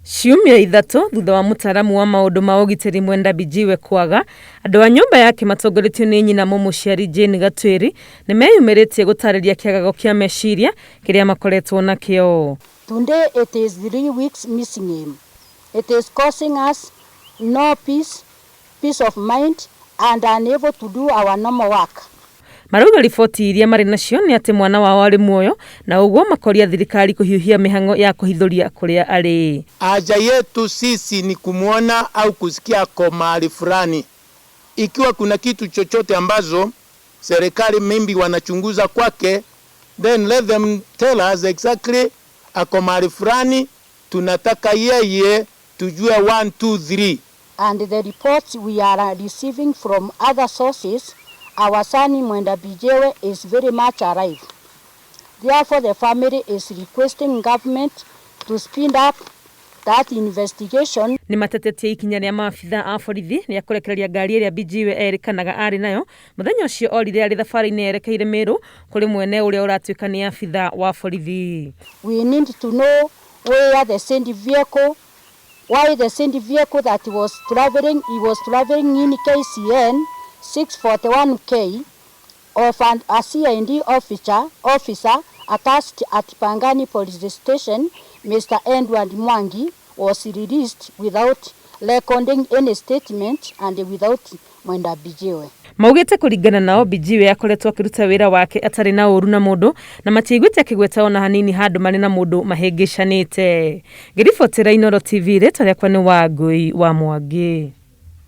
Ciumia ithatũ thutha wa mũtaaramu wa maũndũ ma ũgitĩri Mwenda Bijiwe kwaga, andũ a nyũmba yake matongoretio nĩ nyina mũmũciari Jane Gatwĩri nĩ meyumĩrĩtie gũtarĩria kĩagago kĩa meciria kĩrĩa makoretwo nakĩo. Today it is 3 weeks missing him. It is causing us no peace, peace of mind and unable to do our normal work. Marauga riboti iria marĩ nacio nĩ atĩ mwana wao arĩ muoyo na ũguo makoria thirikari kũhiũhia mĩhang'o ya kũhithũria kũrĩa arĩ. Haja yetu sisi ni kumwona au kusikia ako mahali fulani. Ikiwa kuna kitu chochote ambazo serikali maybe wanachunguza kwake, then let them tell us exactly ako mahali fulani, tunataka yeye tujue 1 2 3. And the reports we are receiving from other sources, our son Mwenda Bijewe is very much alive. Therefore, the family is requesting government to speed up that investigation. Nĩ matetetie ikinya rĩa maabitha a borithi rĩa kũrekereria ngari ĩrĩa Bijiwe erĩkanaga arĩ nayo mũthenya ũcio orire arĩ thabarĩ-inĩ yerekeire Meru kũrĩ mwene ũrĩa ũratuĩka nĩ abitha wa borithi. We need to know where the said vehicle, why the said vehicle that was traveling, he was traveling in KCN 641K of a CID officer attached at Pangani Police Station, Mr. Edward Mwangi, was released without recording any statement and without Mwenda Bijiwe. Maugĩte kũringana nao Bijiwe akoretwo akĩruta wĩra wake atarĩ na ũru na mũndũ na matiaiguĩte akĩgweta ona hanini handũ marĩ na mũndũ mahĩngĩcanĩte. Ngĩribotera Inooro TV, rĩtwa rĩakwa nĩ Wangũi wa Mwangi.